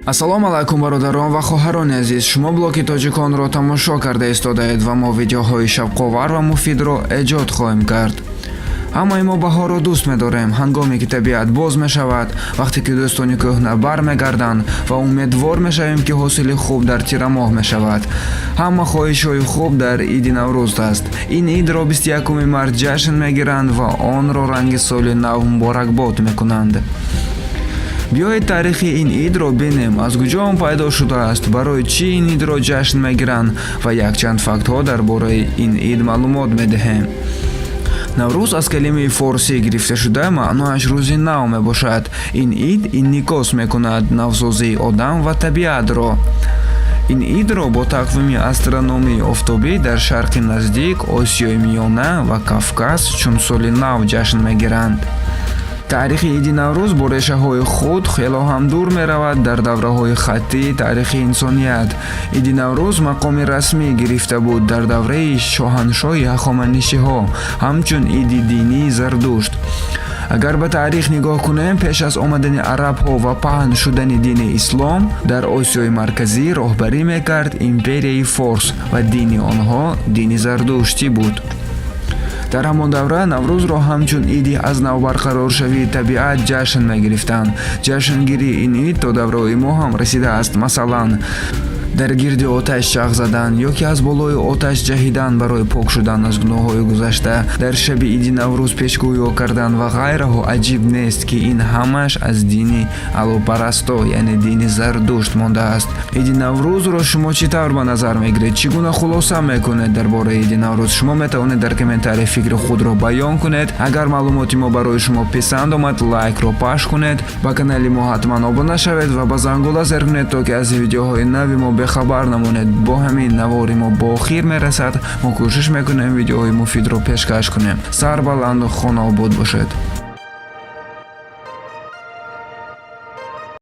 Ассалому алайкум, бародарон ва хоҳарони азиз! Шумо блоги тоҷиконро тамошо карда истодаед ва мо видеоҳои шавқовар ва муфидро эҷод хоҳем кард. Ҳамаи мо баҳорро дӯст медорем, ҳангоме ки табиат боз мешавад, вақте ки дӯстони кӯҳна бармегарданд ва умедвор мешавем, ки ҳосили хуб дар тирамоҳ мешавад. Ҳама хоҳишҳои хуб дар иди Наврӯз аст. Ин идро 21 март ҷашн мегиранд ва онро ранги соли нав муборакбод мекунанд. Биёед, таърихи ин идро бинем, аз куҷо он пайдо шудааст, барои чӣ ин идро ҷашн мегиранд ва якчанд фактҳо дар бораи ин ид маълумот медиҳем. Наврӯз аз калимаи форсӣ гирифта шуда, маънояш рӯзи нав мебошад. Ин ид инъикос мекунад навсозии одам ва табиатро. Ин идро бо тақвими астрономии офтобӣ дар Шарқи Наздик, Осиёи Миёна ва Кавказ чун соли нав ҷашн мегиранд. Таърихи иди Наврӯз бо решаҳои худ хело ҳам дур меравад. Дар давраҳои хаттии таърихи инсоният иди Наврӯз мақоми расмӣ гирифта буд дар давраи шоҳаншоҳи Ҳахоманишиҳо, ҳамчун иди динии Зардушт. Агар ба таърих нигоҳ кунем, пеш аз омадани арабҳо ва паҳн шудани дини ислом дар Осиёи Марказӣ роҳбарӣ мекард империяи Форс ва дини онҳо дини зардуштӣ буд. Дар ҳамон давра Наврӯзро ҳамчун иди аз нав барқароршавии табиат ҷашн мегирифтанд. Ҷашнгирии ин ид то давраҳои мо ҳам расидааст. Масалан, дар гирди оташ чағ задан ё ки аз болои оташ ҷаҳидан барои пок шудан аз гуноҳҳои гузашта, дар шаби иди Наврӯз пешгӯиҳо кардан ва ғайраҳо. Аҷиб нест, ки ин ҳамаш аз дини алопарасто, яъне дини Зардушт мондааст. Иди Наврӯзро шумо чӣ тавр ба назар мегиред? Чӣ гуна хулоса мекунед дар бораи иди Наврӯз? Шумо метавонед дар комментария фикри худро баён кунед. Агар маълумоти мо барои шумо писанд омад, лайкро пахш кунед, ба канали мо ҳатман обуна шавед ва ба зангула зер кунед, то ки аз видеоҳои нави мо бехабар намонед. Бо ҳамин навори мо ба охир мерасад. Мо кӯшиш мекунем видеоҳои муфидро пешкаш кунем. Сарбаланду хонаобод бошед.